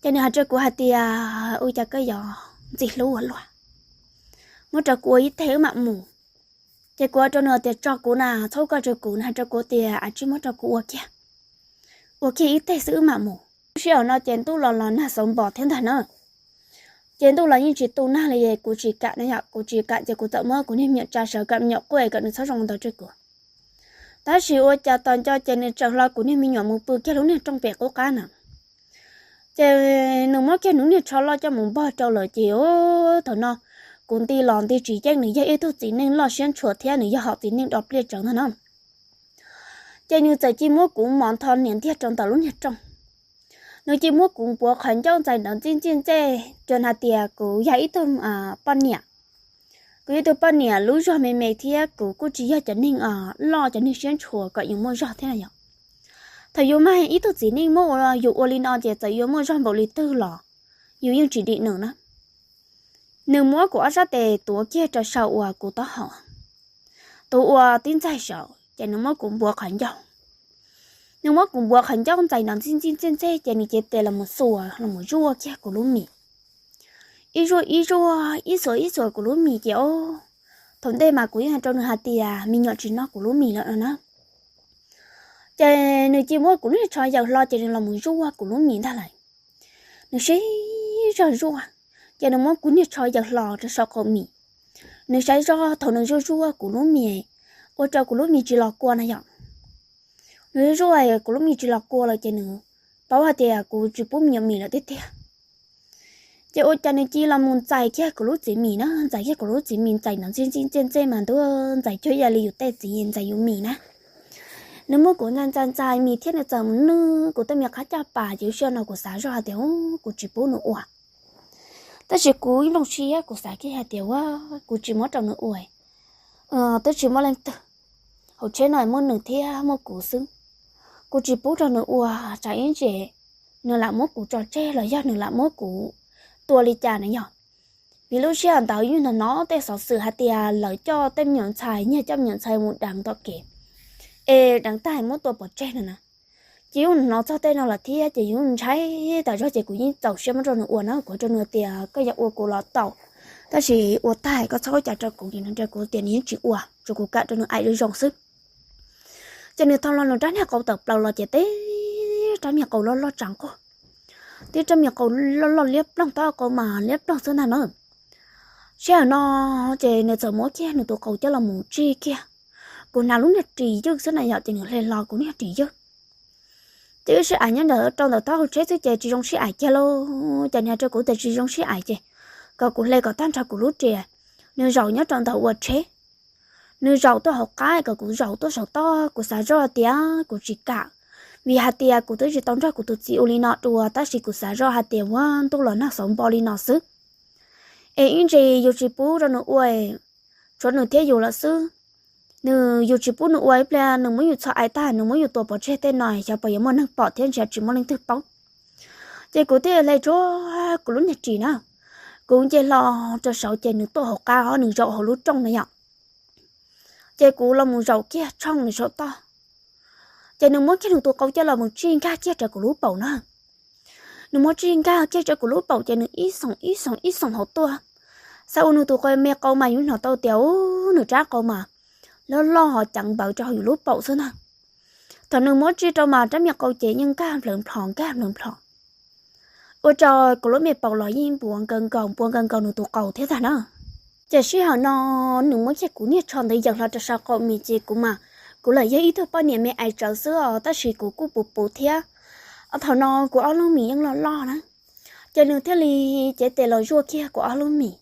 Ces nws hais rau kuv hais tias, ua cas koj yuav ntxim hlub ua luaj, muab rau kuv ua ib teg wb mam mus. Ces kuv hais rau nws tias, tso kuv na, txhob koj rau kuv. Nws hais rau kuv tias, a, tsis muab rau kuv ua kiag, ua kiag ib teg xwb wb mam mus. Lub sij hawm no ces ntuj los los nag xauv npos thiab ntag na. Ces ntuj los yeej tsis tu nag li, kuv tsis kam na yom, kuv tsis kam ces kuv txawm muab kuv niag me nyuam tsa sawv kom me nyuam quaj kom nws txhob zoo ntawd rau kuv. Tab sis ua cas tos nco ces nws tseem hlo kuv niag me nyuam mus pw kiag lub niag rooj pem qub qab na. Ces nws muab kiag nws niag tsho loj coj mus npog rau lawm ces thaum no kuv nti los nti tsis yeej, nws yog ib tug txiv neej loj siab ntshua thiab nws yog hom txiv neej do pliaj tsawv ntag na. Ces nws txawm cia muab kuv mos ntho niam ntiag rau ntawm lub niag rooj. Nws cia muab kuv npuav qhov ncauj ntxais nrov ntxij ntxij ntxej, cov hais tias kuv yog ib tug poj niam, kuv yog ib tug poj niam lub zog me me thiab kuv kuj tsis yog cov neeg loj cov neeg siab ntshua kom yus muaj zog thiab na yom. Thaum yus mag ib tug txiv neej muab yus ua li no ces txawm yuav muaj zog npaum li twg los yus yeej tsis dim nws na. Nws muab kuv ob sab tes tuav kiag rau saum uas kuv taub hau, tuav ua tib ntxaig saud ces nws muab kuv npuav qhov ncauj. Nws muab kuv npuav qhov ncauj ntxais nrov ntxij ntxij ntxej ntxej ces nws cev tes los mus xuas los mus zuaj kiag kuv lub mis. Ib zuaj ib zuaj, ib xuas ib xuas kuv lub mis ces o, thaum ntej mas kuv yeej hais rau nws hais tias me nyuam tsis noj kuv lub mis lawm no na. Ces nws cia muab kuv lub niag tsho yaws hlo ces nws los mus zuaj kuv lub mis ntag lawm. Nws siv zog zuaj, ces nws muab kuv niag tsho yaws hlo rau saum qaum mis. Nws saib zog thaum nws zuaj zuaj kuv lub mis, ua rau kuv lub mis tsis los kua na yom. Nws zuaj zuaj kuv lub mis tsis los kua lawm ces nws paub hais tias kuv tsis pub me nyuam mis lawm tiag tiag. Ces ua cas nws cia los mus ntxais kiag kuv lub txiv mis na, ntxais kiag kuv lub txiv mis ntxais nrov ntxij ntxij ntxej ntxej mas ntuj, ntxais cuag ib yam li yus tej txiv ntxais yus mis na. Nws muab kuv ntxais ntxais ntxais mis thiab nws txawm mus nwj kuv tej me qab caj pas ces lub sij hawm no kuv xav zoj hais tias kuv tsis pub nws ua. Tab sis kuv ib nplooj siab kuv xav kiag hais tias ua, kuv tsis muab rau nws ua, twb tsis muaj leej twg, hauv tsheb no muaj nws thiab muaj kuv xwb. Kuv tsis pub rau nws ua, tsam ib ntsis nws lam muab kuv tso tseg los yog nws lam muab kuv tua li cas na yom. Vim lub sij hawm ntawd yus hnov hnov tej xov xwm hais tias lawv coj tej me nyuam ntxhais, nyiag coj me nyuam ntxhais mus deev tom kev, es deev tag muab tua pov tseg no na. Ces yus hnov txog tej no lawm thiab ces yus ntshai tas zog ces kuv yeej txaus siab muab rau nws ua na, kuv rau nws tias koj yuav ua kuv los tau, tab sis ua tag koj txhob ua cas rau kuv, ces nws rau kuv tias nws yeej tsis ua, tsuas kuv kam rau nws aim zoo zoo xwb. Ces nws thau los nws rab niag qau tawm plaws los ces tib rab niag qau loj loj tsav nquag, tib rab niag qau loj loj liab ploog, tau qau mas liab ploog xwb ntag na. Sij hawm no ces nws txawm muab kiag nws tus qau coj los mus tsij kiag kuv hnav lub niag ris ywg xwb na yom, ces nws hle hlo kuv niag ris ywg. Ces wb sib aim nyob ntawm rau ntawm taub hau tsheb xwb ces tsis zoo sib aim kiag lauj, ces nws hais rau kuv tias tsis zoo sib aim ces kom kuv hle kom tag nrho kuv lub ris, nws zaum nyob rau ntawm ua tsheb. Nws zaum tuaj hauv qab kom kuv zaum tuaj saum toj, kuv xav zoj tias kuv tsis kam, vim hais tias kuv twb tsis tau nrog kuv tus txiv ua li no dua, tab sis kuv xav zoj hais tias ua ntuj los nag xauv npo li no xwb, es ib ntsis yus tsis pub rau nws ua, tshuav nws thiab yus lawm xwb. Nws, yus tsis pub nws ua ib pliag nws muab yus txhom aim tag, nws muab yus tua pov tseg tej no xyov puas yuav muaj neeg pom thiab ntshe tsis muaj leej twg paub. Ces kuv thiaj hle tsuag kuv lub niag ris na, kuv nce hlo rau saud ces nws tuaj hauv qab, nws zaum hauv lub rooj na yom. Ces kuv los mus zaum kiag tshooj nws saum toj, ces nws muab kiag nws tus qau coj los mus tsij nkag kiag rau kuv lub paum na. Nws muab tsij nkag kiag rau kuv lub paum ces nws ib xoom ib xoom ib xoom hauv tuaj. Xav ua nws tus qau me qau mas yus hnov tau tias nws rab qau mas loj loj ho ceev npawv rau hauv yus lub paum xwb na. Thaum nws muab tsij rau mas rab me qau ces yeej nkag nplawv nplho nkag nplawv nplho, ua rau kuv lub me paum los yeej npuav nkaus nkaus npuav nkaus nkaus nws tus qau thiab ntag na. Ces sij hawm no nws muab kiag kuv niag tsho ntawd yaws hlo rau saum qaum mis ces kuv mas, kuv lam yog ib tug poj niam me aim tsawv xwb os, tab sis kuv kuj puv puv thiab. Thaum no kuv ob lub mis yeej loj loj na, ces nws thiaj li cev tes los zuaj kiag kuv ob lub mis.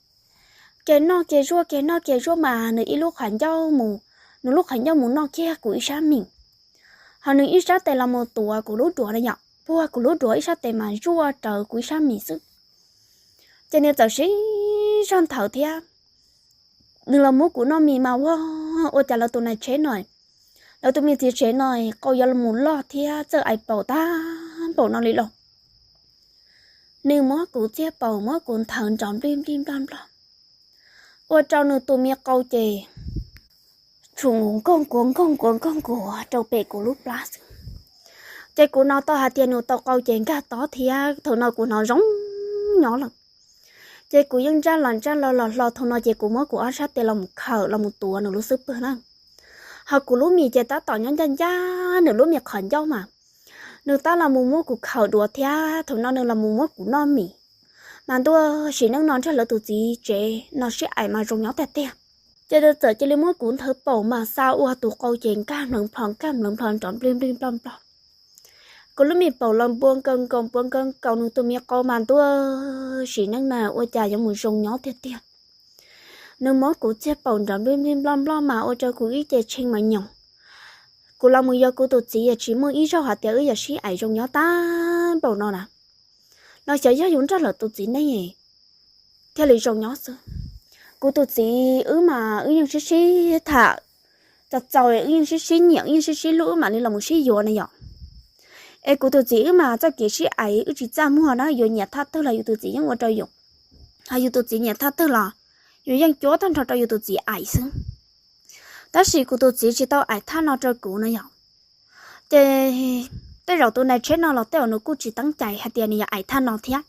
Ces noj kiag zuaj kiag noj kiag zuaj mas nws ib lub qhov ncauj mus, nws lub qhov ncauj mus noj kiag kuv ib sab mis, ho nws ib sab tes los mus tuav kuv lub duav na yom, puag kuv lub duav ib sab tes mas zuaj rawv kuv ib sab mis xwb. Ces nws txawm siv zog nthawv thiab, nws los muab kuv noj mis mas ua, ua cas lawv tus nais tsheb no, lawv tus me txiv tsev no qau yuav mus loj thiab txawj aim paum tag npaum no li los. Nws muab kuv txiag paum muab kuv nthawv nrov nplij nplij nploj nploj, ua rau nws tus me qau ces tshum nkoog nkuav nkoog nkuav nkoog nkuav rau pem kuv lub plab xwb. Ces kuv hnov tau hais tias nws tau qau ces nkag tod thiab, thaum no kuv hnov zoo nyob lawm. Ces kuv yeej ntsaj los ntsaj los los hlo, thaum no ces kuv muab kuv ob sab tes los mus khawm los mus tuav nws lub xub pwg na. Ho kuv lub mis ces tab tom nyob ncaj ncaj nws lub mis qhov ncauj mas, nws tab los mus muab kuv khawm dua thiab, thaum no nws los mus muab kuv noj mis. Mas ntuj, sim neej no nrog lawv tus txiv tsev no sib aim mas zoo nyob tiag tiag. Ces nws txawm cia li muab kuv nthawv paum mas xa ua tus qau ces nkag npleev nplho nkag npleev nplho nrov nplij nplij nploj nploj. Kuv lub mis paum los npua nkaus nkaus npua nkaus nkaus nws tus me qau mas ntuj, sim neej na ua cas yuav mus zoo nyob tiag tiag. Nws muab kuv txiag paum nrov nplij nplij nploj nploj mas ua rau kuv ib ce tshee mas nyoos. Kuv los mus yuav kuv tus txiv yog tsis muaj ib zaug hais tias wb yuav sib aim zoo nyob tag npaum no na. Los xyov yog yus nrog lawv tus txiv neej thiaj li zoo nyob xwb. Kuv tus txiv wb mas wb yeej sib sib tham txaus txaus, wb yeej sib sib nyiam, wb yeej sib sib hlub, wb mam li los mus sib yuav na yom. Es kuv tus txiv wb mas txoj kev sib aim wb tsis txaj muag na, yus nyiam thaj twg los yus tus txiv yeej ua rau yus, ho yus tus txiv nyiam thaj twg los yus yeej cuab tag nrho rau yus tus txiv aim xwb. Tab sis kuv tus txiv tsis tau aim thaj no rau kuv no yom. Ces tej zaum tus nais tsheb no los tej zaum nws kuj tsis teeb cai hais tias nws yuav aim thaj no thiab,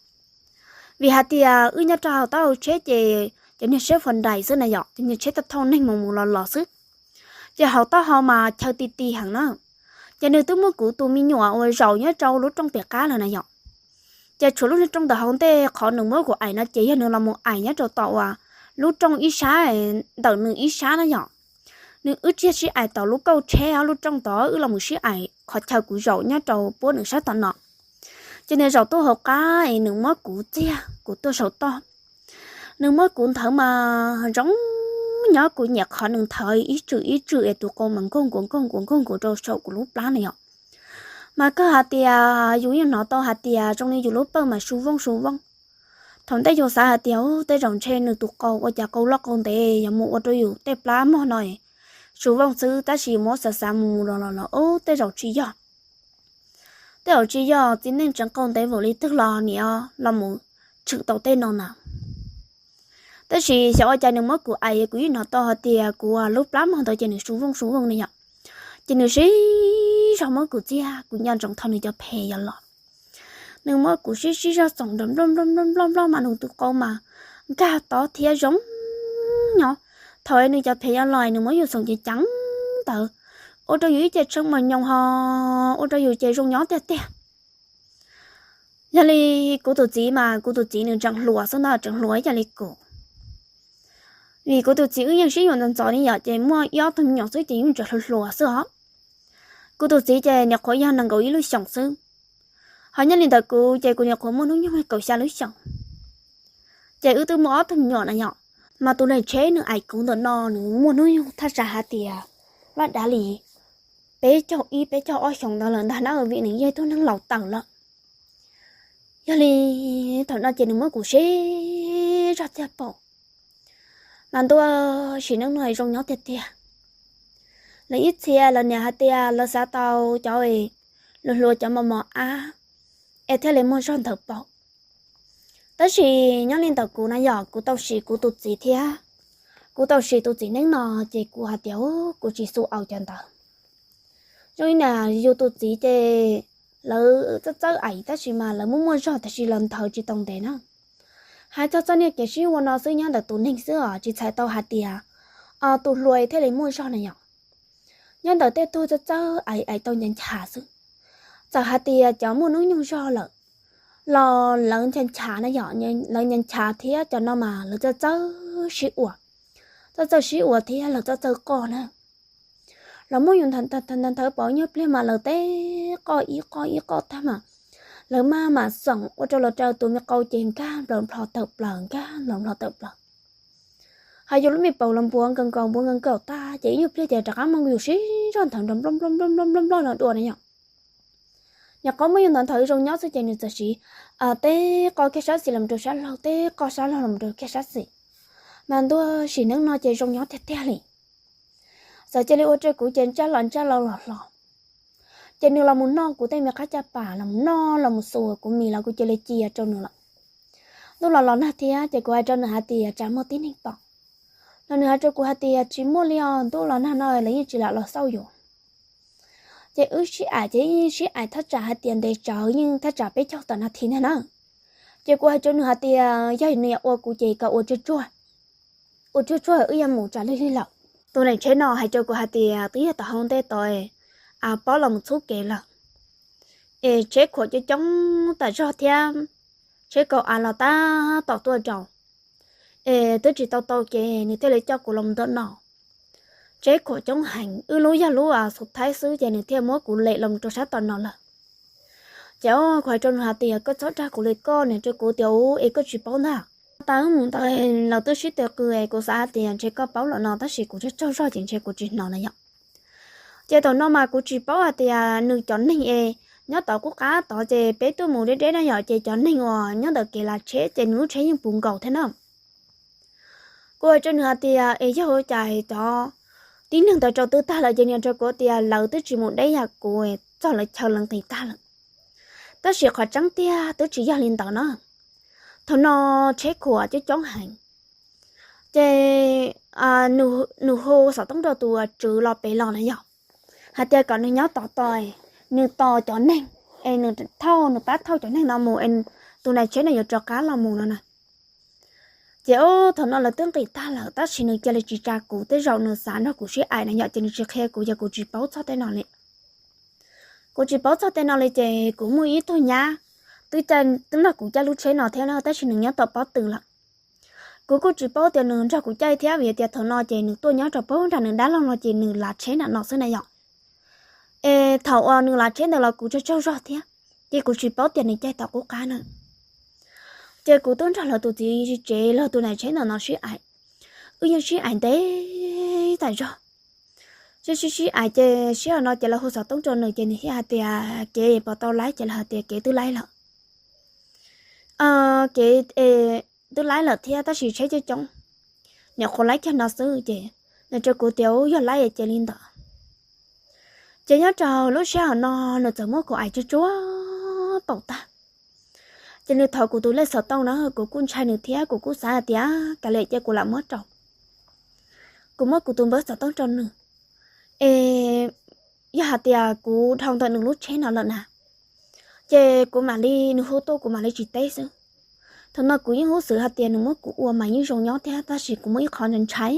vim hais tias wb nyob rau hauv taub hau tsheb ces cov niag tsheb fas dais xwb na yom, cov niag tsheb thauj neeg mus mus los los xwb. Ces hauv taub hau mas chaw ti ti heev na. Ces nws twb muab kuv tus me nyuam uas zaum nyob rau lub rooj pem qab lawm na yom. Ces tshuav lub niag rooj ntawm hauv ntej qhov nws muab kuv aim no ces yog nws los mus aim nyob rau tom uas lub rooj ib sab, ntawm nws ib sab na yom. Nws wb tsiaj sib aim tom lub kauj tsheb ob lub rooj tod, wb los mus sib aim qhov chaw kuv zaum nyob rau puab nws sab tom no. Ces nws zaum tuaj hauv qab es nws muab kuv txiag kuv tuaj saum toj. Nws muab kuv nthawv mas zoo nyob, kuv nyiam qhov nws nthawv ib tswm ib tswm es tus qau mas nkaug nkaus nkaug nkaus nkaug nkaus rau saum kuv lub plab na yom. Mas kawg hais tias yus yeej hnov tau hais tias zoo li yus lub pawj mas su vooj su vooj. Thaum ntej yus xav hais tias tej zaum ntshe nws tus qau ua cas qau loj qau ntev yuav mus ua rau yus tej plab mog no su vooj xwb, tab sis muab xav xav mus mus los los los tej zaum tsis yog. Tej zaum tsis yog txiv neej tseev qau ntev vim li twg los niam los mus tshwm tau tej no na. Tab sis xyov ua cas nws muab kuv aim, kuv yeej hnov tau hais tias kuv lub plab mog ntawd ces nws su vooj su vooj ne yom. Ces nws sib zog muab kuv txiag, kuv nco ntsoov thaum nws cov phem yuav los, nws muab kuv sib sib zog txoom nrov nploj nploj nploj nploj mas nws tus qau mas nkag tod thiab zoo nyob. Thaum nws cov phem yuav los nws muab yus txoom ceev ceev ntawd, ua rau yus ib ce tshee mas nyoos ho ua rau yus ces zoo nyob tiag tiag. Yog li kuv tus txiv mas kuv tus txiv nws tseem hluas xwb ntag, tseem hluas ib yam li kuv. Vim kuv tus txiv wb yeej sib yuav ntxov ntxov li yom, ces muaj ib ob tug me nyuam xwb ces yeej tseem hluas hluas xwb os. Kuv tus txiv ces nyuam qhuav yog nees nkaum ib lub xyoos xwb, ho nyob li ntawm kuv ces kuv nyuam qhuav muaj hnub nyoog kaum xya lub xyoos. Ces wb twb muaj ob tug me nyuam na yom, mas tus nais tsheb nws aim kuv ntawm no nws muaj hnub nyoog thaj tsam hais tias laj dav li peb caug ib peb caug ob xyoos ntawd lawm ntag na, vim nws yog ib tug neeg laus tawm lawm. Yog li thaum no ces nws muab kuv sib zog txiag paum, mas ntuj, sim neej no zoo nyob tiag tiag. Lawv ib txhia lawv niaj hais tias lawv xav tau cov luag hluas cov mos mos ab es thiaj li muaj zog ntawd paum. Tab sis nyob li ntawm kuv na yom, kuv tau sim kuv tus txiv thiab kuv tau sim tus txiv neej no, ces kuv hais tias kuv tsis xu au cov ntawd. Zoo li na, yus tus txiv ces lawv txawj txawj aim tab sis mas lawv muaj muaj zog tab sis lawv nthawv tsis tau ntev na. Hais txog txoj niag kev sib ua no xwb nyob ntawm tus neeg xwb os, tsis txhais tau hais tias tus hluas thiaj li muaj zog na yom. Nyob ntawm tej tug txawj txawj aim aim tau ncha ncha xwb. Txawm hais tias cov muaj hnub nyoog zog lawm los lawv ncha ncha na yom, lawv ncha ncha thiab cov no mas lawv txawj txawj sib ua, txawj txawj sib ua thiab lawv txawj txawj qoj na. Lawv muab yus nthawv nthawv pauv nyuag pliag mas lawv teb qoj ib qoj ib qoj tag mas lawv maj mam xoom ua rau lawv rau tus me qau ces nkag nplaws nplho tawm plaws, nkag nplaws nplho tawm plaws. Hos yus lub me paum los npuav nkaus nkaus npuav nkaus nkaus tag ces ib nyuag pliag ces rov qab muab yus sib zog nthawv nrov nploj nploj nploj nploj nploj nploj no dua na yom. Nyuam qhuav muab yus nthawv nthawv zoo nyob xwb ces nws txawm siv teb qoj kiag sab xis los rau sab laug, teb qoj sab laug los rau kiag sab xis. Mas ntuj, sim neej no ces zoo nyob tiag tiag li. Txawm cia li ua rau kuv ces ntsaj los ntsaj los los hlo. Ces nws los mus noj kuv tej me qab caj pas, los mus noj los mus xuas kuv mis los kuv cia li cia rau nws lawm. Ntuj los los nag thiab ces kuv hais rau nws hais tias tsam muaj tib neeg pom, los nws hais rau kuv hais tias tsis muaj li os, ntuj los nag no lawv yeej tsis lam los xauj yus. Ces wb sib aim ces yeej sib aim thaj tsam hais tias ntev tsawv yeej thaj tsam peb caug tom nas this ntag na. Ces kuv hais rau nws hais tias yog nws yuav ua kuv ces kom ua tsuag tsuag, ua tsuag tsuag wb yuav mus tsam lig lig lawm. Tus neeg tsheb no hais rau kuv hais tias twb yog tom hauv ntej tod, pob los mus txhub kev lawm, es tsheb khuam coob coob tas zog thiab, tsheb kaus av los tab tom tuaj rau, es twb tsis tau tau kev nws thiaj li coj kuv los ntawm no. Tsheb khuam coob heev, wb lub yog lub xus thaib xwb ces nws thiaj muab kuv lem los rau sab tom no lawm. Ces kuv hais rau nws hais tias koj txhob dag kuv li koj, nws rau kuv tias u es koj tsis paub ntag. Tas wb mus ntawd lawv twb sib tw qw es kuv xav hais tias ntshe koj paub lawm no tab sis kuv tsaug tsaug zog ces ntshe kuv tsis hnov na yom. Ces thaum no mas kuv tsis paub hais tias nws cov neeg es nyob tom qub qab tod ces peb tuaj mus deb deb na yom, ces cov neeg uas nyob ntawm kev lav tsheb ces nws lub tsheb yeej puv nkaus thiab na. Kuv hais rau nws hais tias es yog ua cas cov tib neeg ntawd rau twb tag lawm, ces nws rau kuv tias lawv twb tsis mus deb yam kuv, txog lawv chaw lawv nqis tag lawm. Tab sis qhov tseeb tiag twb tsis yog li ntawd na. Thaum no tsheb khuam coob coob heev, ces nws hu xov tooj rau tus tswv los pem los na yom, hais tias kom nws nyob tos tos, nws tos cov neeg es nws thauj, nws pab thauj cov neeg no mus es tus nais tsheb no yuav rov qab los mus no na. Ces thaum no lawv twb nqis tag lawm tab sis nws cia li tsis tsa kuv, tej zaum nws xav nrog kuv sib aim na yom, ces nws tsis qhia kuv ces kuv tsis paub txog tej no li. Kuv tsis paub txog tej no li ces kuv muaj ib tug nyab twb caij, twb nrog kuv caij lub tsheb no thiab na tab sis nws nyob tom pob tw lawm. Kuv kuj tsis paub tias nws nrog kuv caij thiab vim tias thaum no ces nws tuaj nyob rau pab nram nws dab laug no ces nws lav tsheb nram no xwb na yom. Es thaum uas nws lav tsheb ntawd los kuv tsaug tsaug zog thiab, ces kuv tsis paub tias nws caij tom qub qab na. Ces kuv twb nrog lawv tus txiv tsev los tus nais tsheb ntawm no sib aim, wb yeej sib aim ntev tas zog. Sib sib sib aim ces sij hawm no ces lawv hu xov tooj rau nws ces nws thiaj hais tias kev puas tau laib, ces lawv hais tias kev twb laib lawm. Kev twb laib lawm thiab tab sis tsheb coob coob, nyuam qhuav laib kiag no xwb ces nws rau kuv tias u yog laib ces li ntawd. Ces nyob rau lub sij hawm no nws txawm muab kuv aim tsuag tsuag paum tag. Ces nws thov kuv tus lej xov tooj na, kuv kuj ntshai nws thiab kuv kuj xav hais tias kav liam ces kuv lam muab rau. Kuv muab kuv tus npawb xov tooj rau nws, es yog hais tias kuv dhau ntawm nws lub tsheb no lawm na, ces kuv mam li, nws hu tuaj kuv mam li tsis teb xwb. Thaum no kuv yeej hub xwm hais tias nws muab kuv ua mas yeej zoo nyob thiab tab sis kuv muaj ib qho ntshai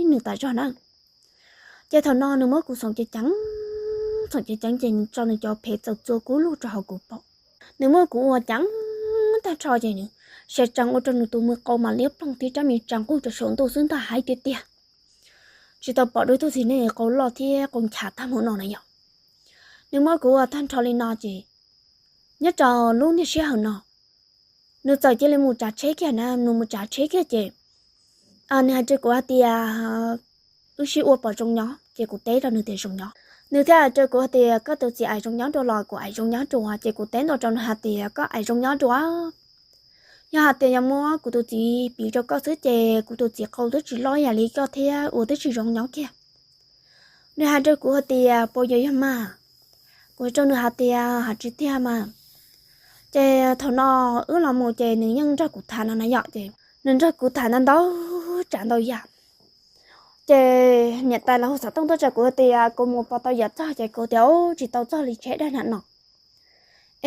nws tas zog na. Ces thaum no nws muab kuv xoom ceev ceev, xoom ceev ceev ces nws tso nws cov phev txaus txua kub lug rau hauv kuv paum. Nws muab kuv ua ceev tag nrho ces nws sia tsees ua rau nws tus me qau mas liab ploog thiab rab me tsees nqug rau saum ntuj xwb ntag, haib tiag tiag. Tsis tau pom dua ib tug txiv neej qau loj thiab qau nchav tag npaum no na yom. Nws muab kuv ua tag nrho li no ces nyob rau lub niag sij hawm no nws txawm cia li mus tsav tsheb kiag na, nws mus tsav tsheb kiag ces nws hais rau kuv hais tias wb sib ua puas zoo nyob, ces kuv teb rau nws tias zoo nyob. Nws thiaj hais rau kuv hais tias koj tus txiv aim zoo nyob dua los kuv aim zoo nyob dua, ces kuv teb ntua rau nws hais tias koj aim zoo nyob dua. Yog hais tias yog muab kuv tus txiv piv rau koj xwb ces kuv tus txiv qau twb tsis loj ib yam li koj thiab ua twb tsis zoo nyob kiag. Nws hais rau kuv hais tias puas yuav yog mas? Kuv hais rau nws hais tias hais tsis tiag mas. Ces thaum no wb los mus ces nws yeej nrog kuv tham no na yom, ces nws nrog kuv tham ntau ntau tsav ntau yam. Ces niam tais los hu xov tooj tuaj rau kuv tias kuv mus puas tau yuav txog, ces kuv tias tsis tau txog li, tsheb daig nram no.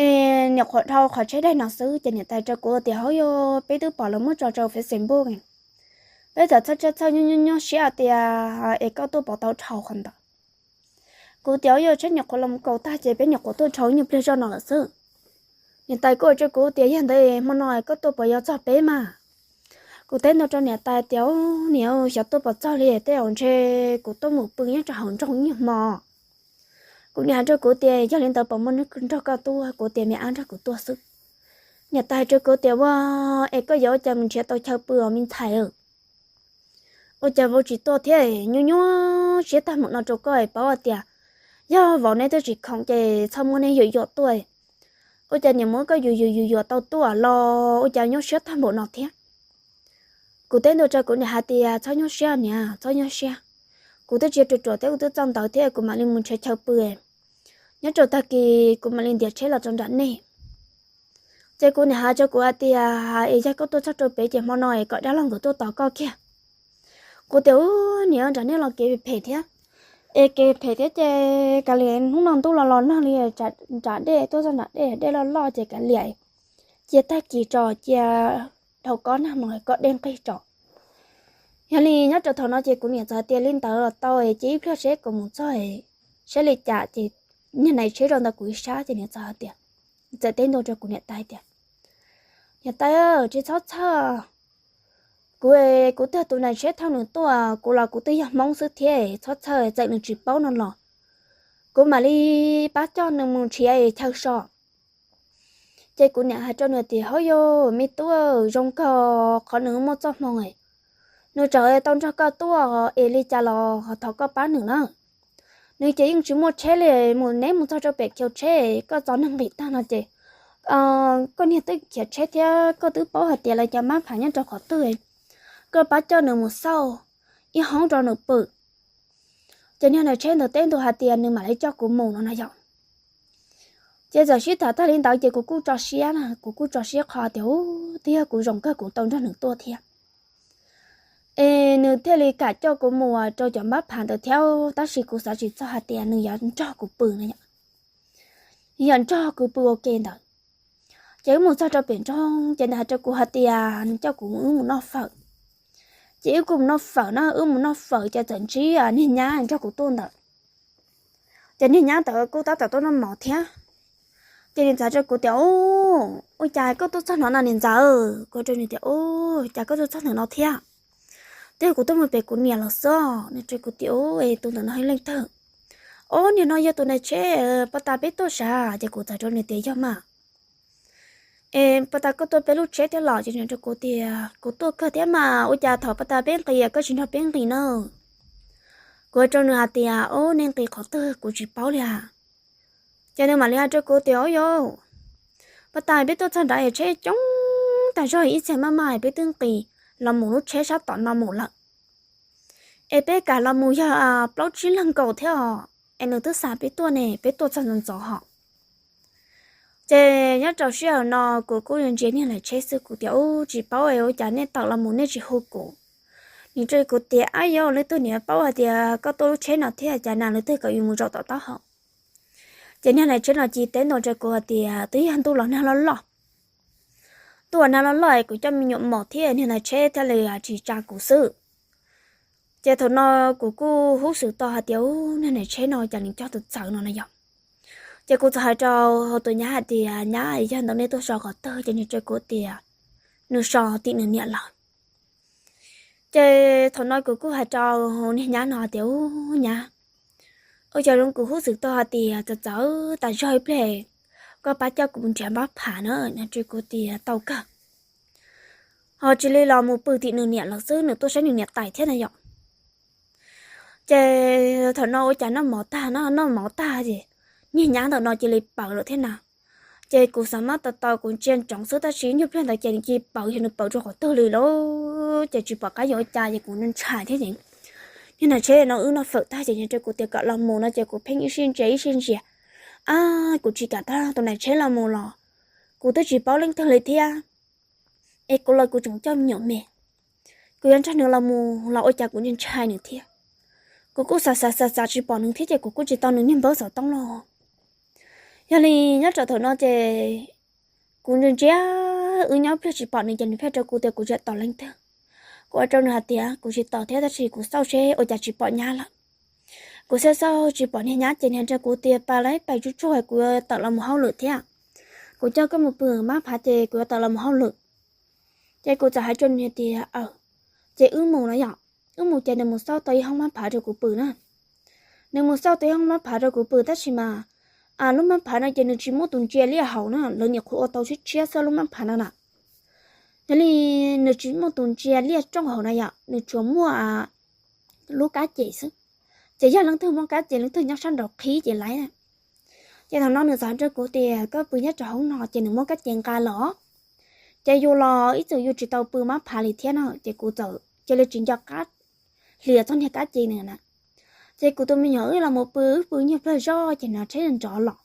Es nyuam qhuav dhau qhov tsheb daig no xwb, ces niam tais rau kuv tias hauv yog peb twb pom lawv muab tso rau Facebook, peb txawm txhawj txhawj nyob nyob siab tias es koj tuaj puas tau dhau qhov ntawd. Kuv tias yog tsheb nyuam qhuav los kaus tag ces peb nyuam qhuav tuaj dhau nyuag pliag zoj no lawm xwb. Niam tais kuj hais rau kuv tias yog ntawd hmo no koj tuaj puas yuav txog peb mas? Kuv teb ntua rau niam tais tias niam, xyov tuaj puas txog li, tej zaum ntshe kuv tuaj mus pw nyob rau hauv nroog ib nyuag hmo. Kuv niam hais rau kuv tias yog li ntawd puas muaj neeg nrog koj tuaj? Kuv tias me ab nrog kuv tuaj xwb. Niam tais hais rau kuv tias ua es koj yuav ua cas mus nrhiav tau chaw pw os me ntxhais? Ua cas vauv tsis tuaj thiab? Nyuaj nyuaj siab tag npaum no rau koj es paub tias yog vauv neb twb tsis khoom ces txhob muab neb yuam yuam tuaj. Ua cas niam muab koj yuam yuam yuam yuam tau tuaj los ua cas nyuaj siab tag npaum no thiab? Kuv teb ntua rau kuv niam hais tias txhob nyuaj siab niam, txhob nyuaj siab. Kuv twb tsis ruam ruam thiab kuv twb txoj ntawd thiab, kuv mam li mus nrhiav chaw pw. Nyob rau tag kis kuv mam li ntiav tsheb los rau nram nej. Ces kuv niam hais rau kuv hais tias es yog koj tuaj txog rau pem ces hmo no es kom dab laug nkawd tuaj tos koj kiag. Kuv tias u niam, nram nej los kev phem thiab, Es kev phem thiab ces kav liam hnub no ntuj los los nag li, nram dej tuaj txog nram dej, dej loj loj ces kav liam cia tag kis tso, cia dhau kob nag hmo kom dej nqig tso. Yog li nyob rau thaum no ces kuv niam txawm hais tias li ntawd los tau, ces ib pliag seb kuv mus txog seb li cas ces niag nais tsheb rau ntawm kuv ib sab ces niam txawm hais tias, txawm teb ntua rau kuv niam tais tias, niam tais, tsis txhob txhawj, kuv, kuv twb yog tus nais tsheb thauj nws tuaj, kuv los kuv twb yog Hmoob xwb thiab, txhob txhawj, txawm nws tsis paub no los kuv mam li pab coj nws mus nrhiav chaw so. Ces kuv niam hais rau nws tias, hauv yus me tub, zoo kawg qhov nws muaj txoj hmoo, nws tseem tau nrog koj tuaj es li cas los thov koj pab nws na. Nws ces yeej tsis muaj tsheb li, mus neb mus txog rau pem khiv tsheb koj txo neeg nqis tag no ces koj niag twb khiav tsheb thiab koj twb paub hais tias lawv cov mab phav nyob rau qhov twg, koj pab coj nws mus xauj ib hoob rau nws pw. Ces niag nais tsheb ntawd teb ntua hais tias nws mam li coj kuv mus no na yom. Ces txawm sib tham tag li ntawd ces kuv kuj tso siab na, kuv kuj tso siab qhov tias ub, twb yog kuv zoo kawg kuv tau nrog nws tuaj thiab, es nws thiaj li kam coj kuv mus rau cov mab phav ntawd thiab, tab sis kuv xav tsis txog hais tias nws yuav nrog kuv pw no yom, nws yuav nrog kuv pw ua ke ntawd. Ces wb mus txog rau pem nroog ces nws hais rau kuv hais tias nws coj kuv wb mus noj fawm. Ces wb kuj mus noj fawm na, wb mus noj fawm ces txawm ntsib niag nyab nrog kuv tuaj ntawd. Ces niag nyab ntawd kuj tab tom tuaj noj mov thiab. Ces nws txawm hais rau kuv tias, ub, ua cas koj tuaj txog no no niam ntxawm? Kuv hais rau nws tias, ub, cas koj tuaj txog ntawm no thiab? Twb yog kuv tuaj mus pem kuv niam los xwb. Nws hais rau kuv tias, ub, es tus ntawm no yog leej twg? Ob, niag no yog tus nais tsheb, pas tas peb tuaj sav. Ces kuv txawm hais rau nws tias, yog mas. Es pas tas koj tuaj peb lub tsheb thiab los? Ces nws hais rau kuv tias, kuv tuaj kawg thiab mas, ua cas thaum pas tas peb nqis koj tsis nrog peb nqis na? Kuv hais rau nws hais tias, ob, nej nqis qhov twg kuv tsis paub li as. Ces nws mam li hais rau kuv tias, ob, yog pas tas peb tuaj txog nrad es tsheb coob tas zog, ib txhia maj maj peb twb nqis los mus lub tsheb sab tom no mus lawm. Es peb kam los mus yog plaub tsib leeg nkaus thiab os, es nws twb xa peb tuaj ne, peb tuaj txog ntxov ntxov hos. Ces nyob rau sij hawm no kuv kuj ntsia niag nais tsheb xwb, kuv tias, ub, tsis paub es ua cas nej tawm los mus nej tsis hu kuv. Nws hais rau kuv tias, ab, yog leej twg nws paub hais tias koj tuaj lub tsheb no thiab cas nag leej twg kom yus mus zaum tom taub hau. Ces niag nais tsheb no cia li teb ntua rau kuv hais tias twb yog ntuj los nag loj loj, ntuj los nag loj loj es kuv coj me nyuam mos thiab niag nais tsheb thiaj li tsis tsa kuv xwb. Ces thaum no kuv kuj hub xwm tau hais tias, ub, niag nais tsheb no cas nws cog txawv txawv no na yom. Ces kuv txawm hais rau hauv tus nyab hais tias, nyab, yog ntawm nej tuaj so qhov twg? Ces nws hais rau kuv tias nws so tim nws niam lawm. Ces thaum no kuv kuj hais rau niag nyab no hais tias, ub, nyab, ua cas zoo kuv hub xwm tau hais tias txawv txawv tas zog ib pliag, koj pab coj kuv mus nrhiav mab phav na. Nws hais rau kuv tias tau kawg, ho tsis li los mus pw tim nws niam lawm xwb, nws tuaj saib nws niam tais thiab na yom. Ces thaum no ua cas noj mov tag, noj mov tag ces niag nyab ntawm no cia li paws lawm thiab na. Ces kuv xav mab tau tau kuv ntsia ntsoov xwb tab sis nyuag pliag ntawd ces nws cia li paws, yog nws paws rau qhov twg li lauj, ces tsis pom qab yuav ua cas ces kuv ntshai thiab ces niag nais tsheb no wb noj fawm tag ces nws rau kuv tias kom los mus no ces kuv pheej ib sij ntsia ib sij ntsia, ab, kuv tsis kam tag tus nais tsheb los mus los kuv twb tsis paub leej twg li thiab. Es kuv los kuv tseem coj me nyuam me, kuv yuav nrog nws los mus los ua cas kuv ntshai nws thiab. Kuv kuj xav xav xav xav tsis pom nws thiab ces kuv kuj tsis tau nws niag npawb xov tooj los. Yog li nyob rau thaum no ces kuv ntsia ntsia wb nyob pliag tsis pom nws ces nws pheej rau kuv tias kuv tsis tau leej twg. Kuv hais rau nws hais tias kuv tsis tau thiab tab sis kuv xauj seb ua cas tsis pom nyab lawm. Kuv xauj xauj tsis pom niag nyab ces nws hais rau kuv tias pab lawm, pab tsuj tsuag kuv yuav tawm los mus hauj lwm thiab. Kuv coj koj mus pw mab phav ces kuv yuav tawm los mus hauj lwm. Ces kuv txawm hais rau nws tias, aw, ces wb mus no yom. Wb mus ces nws mus xauj tau ib hoob mab phav rau kuv pw na. Nws mus xauj tau ib hoob mab phav rau kuv pw tab sis mas lub mab phav no ces nws tsis muaj tus ntsia liaj hauv na, lawv nyuam qhuav ua tau tshiab tshiab xwb lub mab phav no na. Yog li nws tsis muaj tus ntsia liaj rooj hauv na yom, nws tsuas muaj lub kab ces xwb. Ces yog leej twg muaj kab ces leej twg nyob sab nraud qhib ces laiv na. Ces thaum no nws txawm hais rau kuv tias koj pw nyob rau hauv no ces nws muab kab ces nqa los. Ces yus los ib txwm yus tsis tau pw mab phav li thiab no ces kuv txawm cia li tsis nco qab hlias txog niag kab ces nws na. Ces kuv tus me nyuam wb los mus pw, wb pw nyuag pliag zoj ces nws tsheb nrov los.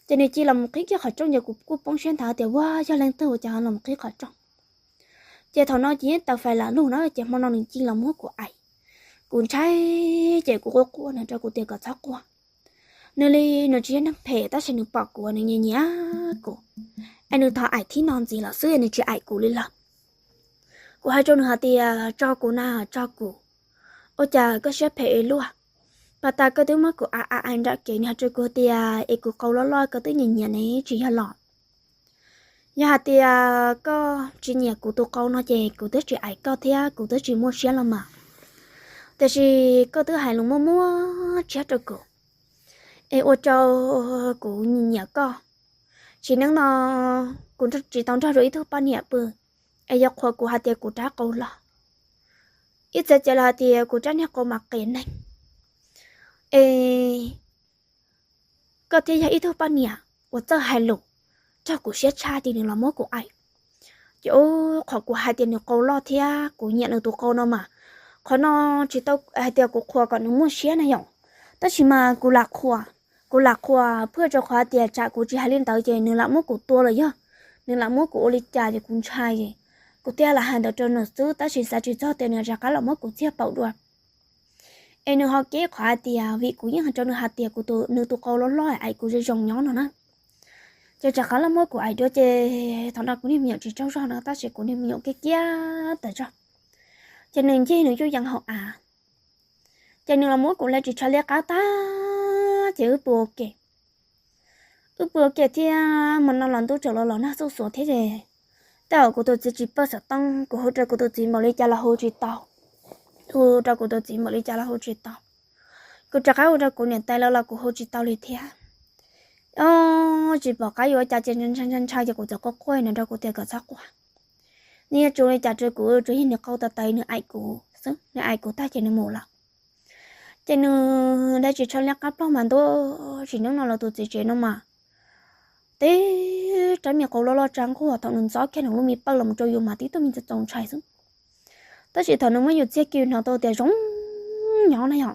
Ces nws cia li los mus qhib kiag qhov rooj ces kuv kuj poob siab nthav tias ua yog leej twg ua cas los mus qhib qhov rooj. Ces thaum no ces yeej taws fais lam lug na ces hmo no nws cia li los muab kuv aim. Kuv ntshai ces kuv quaj quaj, nws rau kuv tias kom txhob quaj. Nws li nws tsis yog neeg phem tab sis nws pom kuv nws nyiam nyiam kuv, es nws thov aim thib no ntxiv los xwb nws tsis aim kuv li lawm. Kuv hais rau nws hais tias tso kuv na, tso kuv, ua cas koj siab phem ua luaj? Pas tas koj twb muab kuv a a aim nram kev, nws hais rau kuv tias es kuv qau loj loj koj twb nyiam nyiam ne, tsis yog los? Yog hais tias koj tsis nyiam kuv tus qau no ces kuv twb tsis aim koj thiab kuv twb tsis muaj siab los mas. Tiam sis koj twb hais lus muaj muaj tshiab rau kuv, es ua rau kuv nyiam koj. Tsis neej no kuv tsis tau nrog rau ib tug poj niam pw, es yog qhuas kuv hais tias kuv rab qau loj, ib txhia ces lawv hais tias kuv rab niag qau mas qias neeg. Es koj thiaj yog ib tug poj niam uas txawj hais lus raug kuv siab tshaj ces nws los muab kuv aim. Ces ub, qhov kuv hais tias nws qau loj thiab kuv nyiam nws tus qau no mas, qhov no tsis tau hais tias kuv qhuas kom nws muaj siab na yom. Tab sis mas kuv lam qhuas, kuv lam qhuas phuaj rau qhov tias tsam kuv tsis hais li ntawd ces nws lam muab kuv tua los yog nws lam muab kuv ua li cas ces kuv ntshai es kuv thiaj lam hais ntawd rau nws xwb, tab sis xav tsis txog tias nws rov qab los muab kuv txiag paum dua. Es nws ho keb qhov hais tias vim kuv yeej hais rau nws hais tias kuv, nws tus qau loj loj aim kuv zoo zoo nyob no na. Ces rov qab los muab kuv aim dua ces thaum no kuv niag me nyuam tsis tsaug zog no tab sis kuv niag me nyuam kiag kiag tas zog. Ces nws ncig nws cuj yees hauv av, ces nws los muab kuv hle ris tsho liab qab tag ces wb pw ua ke. Wb pw ua ke thiab hmo no los ntuj tsaus los los nag xuj xuav thiab ces tej zaum kuv tus txiv tsis pawj xov tooj, kuv hu rau kuv tus txiv npaum li cas los hu tsis tau. Hu rau kuv tus txiv npaum li cas los hu tsis tau. Kuv rov qab hu rau kuv niam tais lawv los kuv hu tsis tau li thiab. Tsis pom qab yuav ua cas ces ntshai ntshai ntshai ces kuv txawm quaj quaj no rau kuv tias kom txhob quaj. Nws yuav tsis ua li cas rau kuv, tsuas yog nws qau tas tas nws aim kuv xwb, nws aim kuv tag ces nws mus lawm. Ces nws hle ris tsho liab qab plaug mas ntuj, tsis neej no los tus txiv tsev no mas tib rab me qau loj loj tsa nquag, thaum nws ntxob kiag nws lub me pawj los mus rau yus mas tib tug me txaus ntshai xwb. Tab sis thaum nws muab yus txiag kiag hnov tau tias zoo nyob na yom,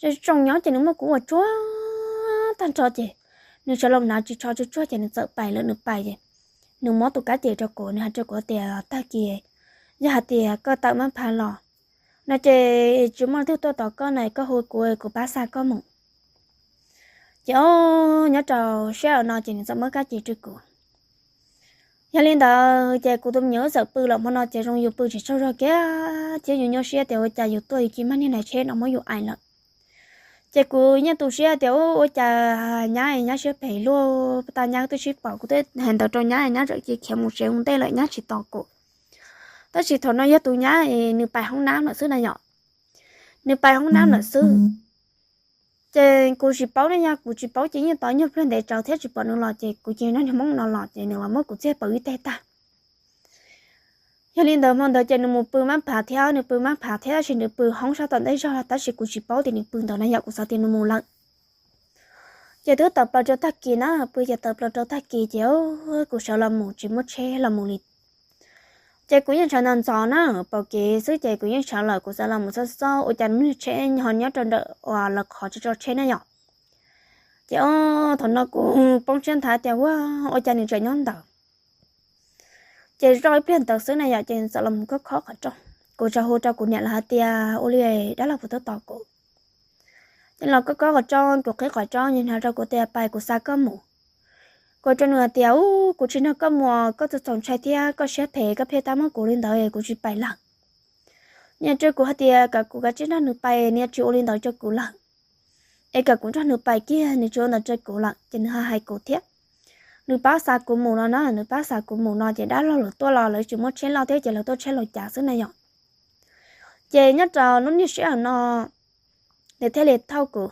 zoo nyob ces nws muab kuv ua tsuag tag nrho ces nws sawv los hnav ris tsho tsuag tsuag ces nws txawm pais lawm. Nws pais ces nws muab tus kab ces rau kuv, nws hais rau kuv tias tag kis yog hais tias koj tawm mab phav los no ces tsis muaj leej twg tuaj tos koj na, koj hu kuv, kuv pab xa koj mus. Ces o, nyob rau sij hawm no ces nws txawm muab kab ces rau kuv. Yog li ntawd ces kuv tus me nyuam wb txawm pw lawm hmo no ces zoo yus pw tsis tsaug zog kiag thiab yus nyuaj siab tias ua cas yus tuaj yus cia mag niag nais tsheb no muab yus aim lawm. Ces kuv yeej tu siab tias ua cas nyab, nyab siab phem luaj, tas nyab twb sib pom kuv twb hais ntawd rau nyab, nyab txawm cia khiav mus tsev ua ntej lawm, nyab tsis tos kuv. Tab sis thaum no yog tus nyab es nws pais hoob nab lawm xwb na yom, nws pais hoob nab lawm xwb. Ces kuv tsis paub ne, yog kuv tsis paub ces yeej tos nyuag pliag ntev tsawv thiab tsis pom nws los ces kuv cia nrog niag hmoob no los ces nws los muab kuv txiag paum ib teg tag. Yog li ntawd hmo ntawd ces nws mus pw mab phav thiab, nws pw mab phav thiab tab sis nws pw hoob sab tom ntej zog tab sis kuv tsis paub tias nws pw ntawd na yom, kuv xav tias nws mus lawm. Ces twb tawm plaws rau tag kis na, pw ces tawm plaws rau tag kis ces kuv sawv los mus tsis muaj tsheb los mus li. Ces kuv yeej sawv ntxov ntxov na, pom kev xwb ces kuv yeej sawv lawm, kuv xav los mus txog txog ua cas niag tsheb ho nyob rau ntawm uas lawv qhov tso tsheb na yom. Ces o, thaum no kuv poob siab nthav tias ua, ua cas nws tseem nyob ntawd. Ces zoj ib pliag ntawd xwb na yom, ces txawm los mus khob khob qhov rooj. Kuv txawm hu rau kuv niam lawv hais tias ua li dab laug puas tuaj tos kuv. Ces los khob khob qhov rooj, kuv qhib qhov rooj, nws hais rau kuv tias pais kuv xa koj mus. Kuv hais rau nws hais tias u, kuv tsis nrog koj mus, koj txaus txaus ntshai thiab koj siab phem, koj pheej tab muab kuv li ntawd kuv tsis pais lawm. Nws hais rau kuv hais tias kom kuv kav tsij nrog nws pais, nws yuav tsis ua li ntawd rau kuv lawm. Es kom kuv nrog nws pais kiag, nws tsis ua ntawd rau kuv lawm ces nws ho hais kuv thiab. Nws pab xa kuv mus no na, nws pab xa kuv mus no ces dab laug lawv tuaj los lawv tsis muaj tsheb loj thiab ces lawv tuaj tsheb laus cas xwb na yom. Ces nyob rau lub niag sij hawm no nws thiaj li thauj kuv,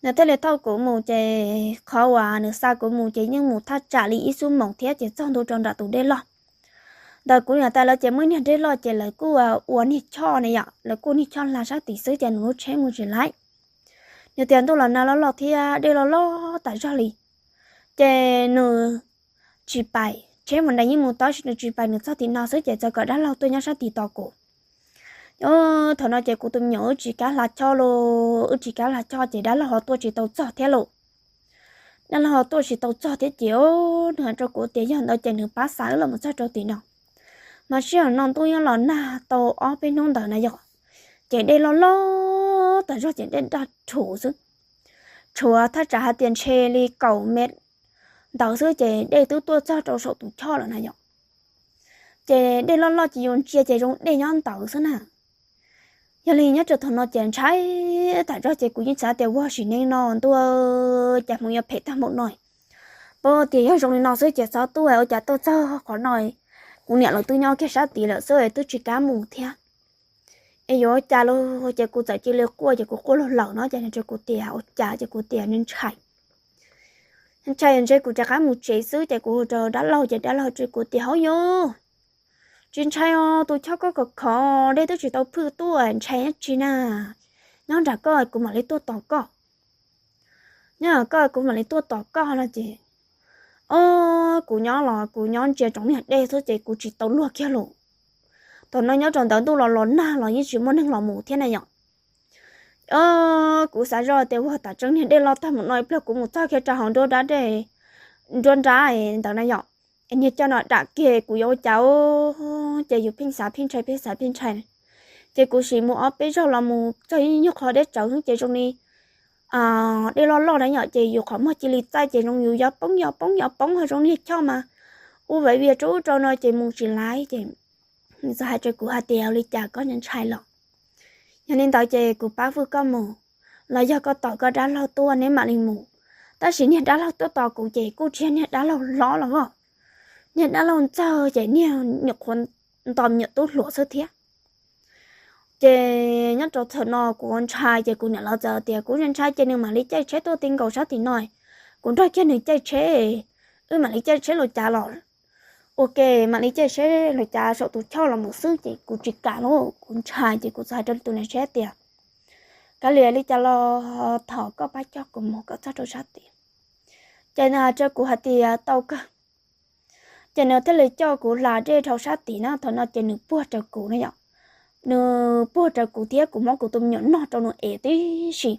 nws thiaj li thauj kuv mus ces qhov uas nws xa kuv mus ces yeej mus thaj tsam li ib xuab moos thiab ces txog ntua rau nram tus dej loj. Ntawm kuv niam tais lawv ces muaj ib niag dej loj ces lawv kuj ua niag choj na yom, lawv kuj ua niag choj hla sab tid xwb ces nws lub tsheb mus tsis laib. Nws tias ntuj los nag loj loj thiab dej loj loj tas zog li, ces nws tsis pais, tsheb mus nres yeej mus tau tab sis nws tsis pais, nws txog tim no xwb ces txawm kom dab laug tuaj nyob sab tid tos kuv. Thaum no ces kuv tus me nyuam wb tsis kam hla choj los, wb tsis kam hla choj ces dab laug ho tuaj tsis tau txog thiab los. Dab laug ho tuaj tsis tau txog thiab ces nws hais rau kuv tias yog ntawd ces nws pab xa wb los mus txog rau tim no. Mas sij hawm no ntuj yeej los nag tau ob peb hnub ntawd na yom, ces dej loj loj tas zog ces dej daj rhuv xwb. Tshuav thaj tsam hais tias ntshe li kaum mev ntawd xwb ces dej twb tuaj txog rau saum tus choj lawm na yom. Ces dej loj loj ces yus ntsia ces zoo dej nyob ntawd xwb na. Yog li nyob rau thaum no ces ntshai tas zog ces kuv yeej xav tias ua sim neej no ntuj, cas hmoov yuav phem tag npaum no. Paub tias yog zoo li no xwb ces txhob tuaj, ua cas tuaj txog qhov no kuv niam lawv twb nyob kiag sab tid lawm xwb es twb tsis kam mus thiab. Es yuav ua cas los ces kuv txawm cia li quaj ces kuv quaj lug lawm no ces nws hais rau kuv tias ua cas ces kuv tias ntshai, ntshai ntshe kuv rov qab mus tsev xwb ces kuv hu rau dab laug ces dab laug hais rau kuv tias hauv yus tsis ntshai os, tus choj koj khov khov dej twb tsis tau phwj tuaj ntshai dab tsi na. Nyob nram koj kuv mam li tuaj tos koj, nyob nram koj kuv mam li tuaj tos koj no ces, o, kuv nyob los kuv nyob ntsia tsoom niag dej xwb ces kuv tsis tau luag kiag lawm. Thaum no nyob rau ntawd ntuj los los nag los yeej tsis muaj neeg los mus thiab na yom. O, kuv xav zoj tias ua tam tseeb niag dej loj tag mus no ib pliag kuv mus txog kiag rau hauv nruab nrab ntawd na yom, es niag choj no dam kiag kuv yuav ua cas. Ces yus pheej xav pheej ntshai pheej xav pheej ntshai, ces kuv sim mus ob peb zaug los mus txog ib nyuag qho deb tsawv ces zoo li dej loj loj na yom, ces yus qhov muag cia li txaij ces zoo yus yuav poob yuav poob yuav poob ho zoo niag choj mas ua vaiv vias rau ub rau no ces mus tsis laiv ces nws txawm hais rau kuv hais tias ua li cas koj ntshai los, yog li ntawd ces kuv pab hwj koj mus, los yog koj tos koj dab laug tuaj neb mam li mus. Tab sis niag dab laug tuaj tos kuv ces kuj tsis yog niag dab laug hlob los os, niag dab laug ntxawg ces niag nyuam qhuav nto me nyuam tub hluas xwb thiab. Ces nyob rau thaum no kuv ntshai ces kuv niam lawv txawm tias kuv ntshai ces nws mam li caij tsheb tuaj ti nkaus sab tim no, kuv nrog kiag nws caij tsheb, wb mam li caij tsheb los cav los, ua ke mam li caij tsheb los cav saum tus choj los mus xwb ces kuv tsis kam lauj, kuv ntshai ces kuv txawm hais rau tus niam tsheb tias kav liam li cas los thov koj pab coj kuv mus kom txog rau sab tid. Ces nws hais rau kuv hais tias tau kawg. Ces nws thiaj li coj kuv hla dej dhau sab tid na, thaum no ces nws puag rau kuv na yom, nws puag rau kuv thiab kuv muab kuv tus me nyuam nog rau nws ev tib si.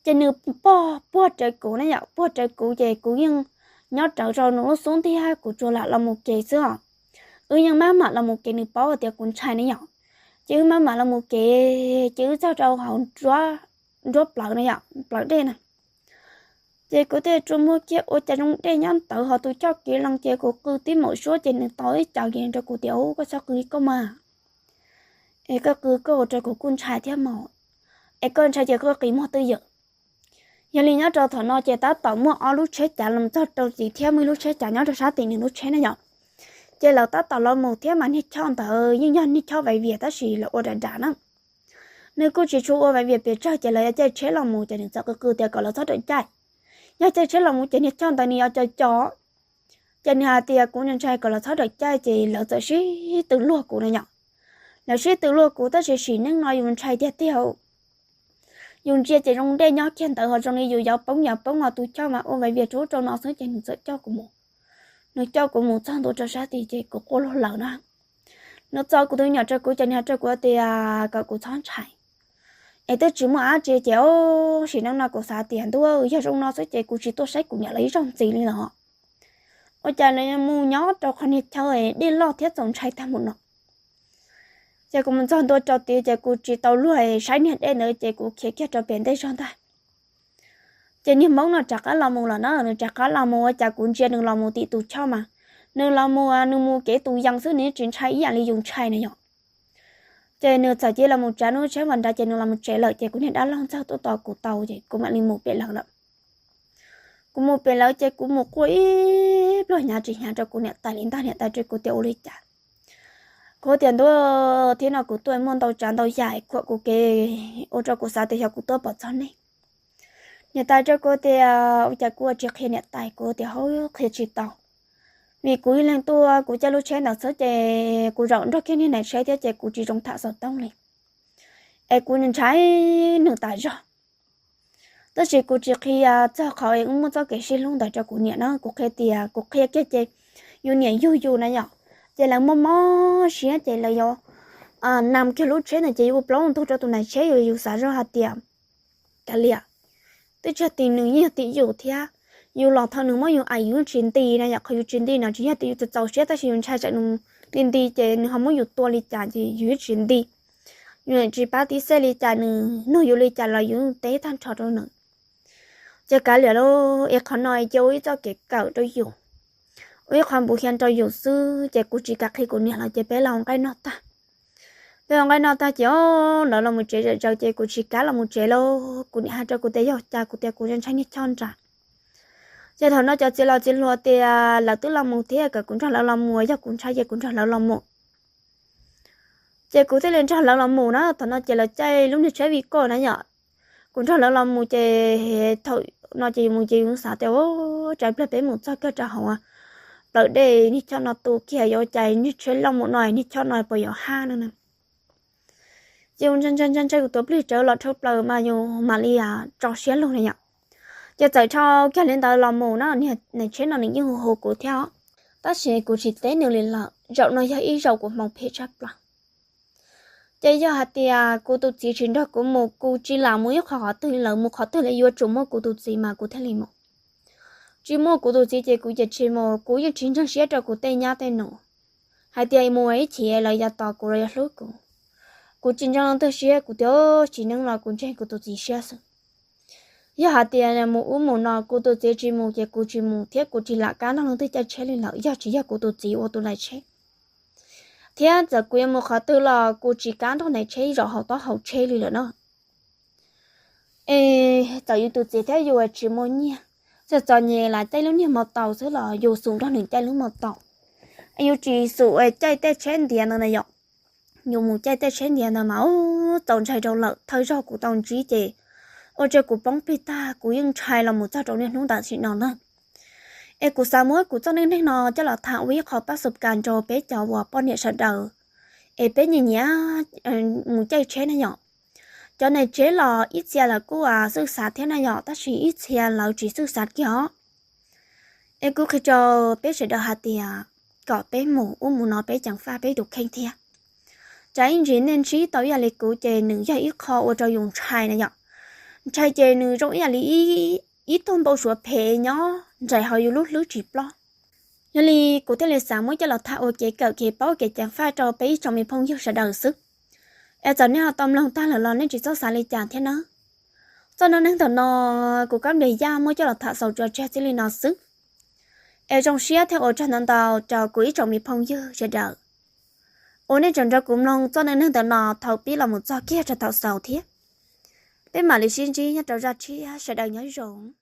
Ces nws pog puag rawv kuv na yom, puag rawv kuv ces kuv yeej nyob rawv rau nws lub xub ntiag, kuv tsuas lam los mus kev xwb os. Wb yeej maj mam los mus kev, nws paub tias kuv ntshai ne yom. Ces wb maj mam los mus kev ces wb txog rau hauv nruab plawv na yom, plawv dej na. Ces kuv thiaj tsuas muab kiag ua cas zoo dej nyob ntawd ho tus choj kev loo ces kuv qw tib maum suab ces nws tau ib co ces rau kuv tias ub koj txhob qw koj mas, es koj qw koj ua rau kuv kuj ntshai thiab mas, es koj ntshai ces koj qi muag twj ywm. Yog li nyob rau thaum no ces tab tom muaj ob lub tsheb cav los txog rau tid thiab muaj ib lub tsheb cav nyob rau sab tim nws lub tsheb na yom. Ces lawv tab tom los mus thiab mas niag choj ntawd yeej yog niag choj vaiv vias tab sis lawv ua dav dav na. Nws kuj tsis tshua ua vaiv vias pes tsawg ces lawv yuav caij tsheb los mus ces nws txawm qw qw tias kom lawv txhob rawm caij. Yog caij tsheb los mus ces niag choj ntawd nws yuav co co. Ces nws hais tias kuv ntshai kom lawv txhob rawm caij ces lawv txawm sib tw luag kuv na yom. Lawv sib tw luag kuv tab sis sim neej no yus ntshai tiag tiag. Yus ntsia ces zoo dej nyob kiag ntawd ho zoo li yus yuav poob yuav poob ho tus choj mas ua vaiv vias rau ub rau no xwb ces nws txawm coj kuv mus. Nws coj kuv mus txog ntua rau sab tid ces kuv quaj luag lawm na. Nws txo kuv tus me nyuam rau kuv ces nws hais rau kuv tias kom kuv txhob ntshai, es twb tsis muaj dab tsi ces sim neej no kuv xav tias ntuj yog zoo no xwb ces kuv tsis tuaj saib kuv niam lawv ib zaug ntxiv li los. Ua cas nws mus nyob rau qhov niag chaw dej loj thiab txaus ntshai tag mus no. Ces kuv mus txog ntua rau tid ces kuv tsis tau luag saib niag dej ntawd ces kuv khiav kiag rau pem ntej zog ntag. Ces niag hmoob no rov qab los mus lawm na, nws rov qab los mus ua cas kuv ntsia nws los mus tim tus choj mas, nws los mus nws mus kev tus yees xwb nws tsis ntshai ib yam li yus ntshai na yom. Ces nws txawm cia los mus tsav nws lub tsheb vas nrad ces nws los mus tsev lawm ces kuv niag dab laug ntxawg tuaj tos kuv tau ces kuv mam li mus pem lawv lawm. Kuv mus pem lawv ces kuv mus quaj ib pluag hnyav tsis hnyav rau kuv niam tais li ntag, niam tais rau kuv tias ua li cas. Kuv tias ntuj, thib no kuv tuaj muaj ntau tsav ntau yam khuam kuv kev ua rau kuv xav tias xyov kuv tuaj pom txog nej. Niam tais rau kuv tias ua cas kuv ua tsis qhia niam tais, kuv tias hauv qhia tsis tau. Vim kuv ib leeg tuaj kuv caij lub tsheb ntawd xwb ces kuv zaum nrog kiag niag nais tsheb thiab ces kuv tsis zoo tham xov tooj li. Es kuv ntshai nws tas zog. Tab sis kuv tsis qhia txog qhov es wb muaj txoj kev sib hlub ntawd rau kuv niam na, kuv qhia tias kuv qhia kiag ces yus niam yug yus na yom, ces lawv mob mob siab ces lawv yuav nam kiag lub tsheb ntawd ces yuav ua plaub ntug rau tus nais tsheb, yus xav zog hais tias kav liam, twb tsis yog tim nws yeej yog tim yus thiab. Yus los thaum nws muab yus aim yus tsis nti na yom, qhov yus tsis nti no tsis yog tias yus txaus siab tab sis yus ntshai tsam nws nti nti ces nws ho muab yus tua li cas ces yus tsis nti. Nws tsis pab tib xej li cas, nws nug yus li cas los yus teb tag nrho rau nws. Ces kav liam lauj, es qhov no ces ua ib txoj kev kawm rau yus, ua ib qhov npuv xya rau yus xwb. Ces kuv tsis kam qhia kuv niam lawm ces peb los ua nqaij noj tag. Peb ua nqaij noj tag ces lawv los mus tsev zom zaws ces kuv tsis kam los mus tsev lauj. Kuv niam hais rau kuv tias yog cas kuv tias kuv ntshai niag Choj nrad. Ces thaum no cov txiv laus txiv hluas tias lawv twb los mus thiab, kom kuv nrog lawv los mus, yog kuv ntshai ces kuv nrog lawv los mus. Ces kuv thiaj li nrog lawv los mus na. Thaum no ces lawv caij lub niag tsheb vij koj na yom. Kuv nrog lawv los mus ces thaum no ces yus mus ces yus xav tias, tsam pliag peb mus txog kiag rau hauv plaws dej, niag Choj no tu kiag yuav cas niag tsheb loj mus no niag Choj no puas yuav haj no na. Ces yus ntshai ntshai ntshai kuv tuav plig rawv los dhau plaws mas yus mam li tso siab lug na yom. Ces txawm dhau kiag li ntawd los mus na, niag tsheb no nws yeej hu hu kuv thiab os, tab sis kuv tsis teb nws li lawm. Zaum no yog ib zaug kuv hmoov phem tshaj plaws. Ces yog hais tias kuv tus txiv tsis nrog kuv mus, kuv tsis lam mus ib qho qhov twg, lawv mus qhov twg li yuav tsum muaj kuv tus txiv mas kuv thiaj li mus. Tsis muaj kuv tus txiv ces kuv ces tsis mus, kuv yeej tsis ntseeg siab rau kuv tej nyab tej nus hais tias mus ib chim lawv yuav tos kuv los yuav hlub kuv. Kuv tsis ntseeg leej twg siab, kuv tias tsis neeb los kuv ntseeg kuv tus txiv siab xwb. Yog hais tias mus ub mus no kuv tus txiv tsis mus ces kuv tsis mus thiab kuv tsis lam kab nrog leej twg caij tsheb li lawm, yog tsis yog kuv tus txiv ua tus lais tsheb. Thiab txawm kuv yuav mus qhov twg los kuv tsis kam nrog nais tsheb zaum hauv taub hau tsheb li lawm no. Es txawm yus tus txiv thiab yus tsis muaj nyiaj, txawm txom nyem lam caij lub niag mos taus xwb los yus xum nrog nws caij lub mos taus. Yus tsis xum caij tej tsheb ntiav ntawd na yom. Yus mus caij tej tsheb ntiav ntawd mas txaus ntshai rau lawm. Thawj zaug kuv tau ntsib ces ua rau kuv poob plig tag, kuv yeej ntshai los mus txog rau niaj hnub tam sim no na. Es kuv xav muab kuv txoj neej neeg no coj los tham ua ib qho pab xub kas rau peb cov uas poj niam sawv daws, es peb nyiam nyiam mus caij tsheb na yom. Cov nais tsheb los ib txhia lawv kuj xwb xav thiab na yom, tab sis ib txhia lawv tsis xwb xav kiag os. Es kuv qhia rau peb sawv daws hais tias kom peb mus ub mus no peb ceev faj peb tus kheej thiab. Tsam ib ntsis nej ntsib tau ib yam li kuv ces nws yog ib qho ua rau yus ntshai na yom. Ntshai ces nws zoo ib yam li ib tug npau suav phem nyob nraim hauv yus lub hlwb tsis ploj. Yog li kuv thiaj li xav muab coj los tham ua kev kawm kev paub kev ceev faj rau peb ib tsoom me phooj ywg sawv daws xwb. Es txawm nej ho tau mloog tag lawm los nej tsis txhob xav li cas thiab nawb. Txoj neej neeg ntawm no kuv Kab Nplias Yaj muab coj los tham xaus tso tseg txij li no xwb. Es zoo siab thiab ua tsaug ntau ntau rau kuv ib tsoom me phooj ywg sawv daws uas nej tseem nrog kuv mloog txoj neej neeg ntawm no thaum pib los mus txog kiag rau thaum xaus thiab. Peb mam li sib ntsib nyob rau zaj tshiab, sawv daws nyob zoo.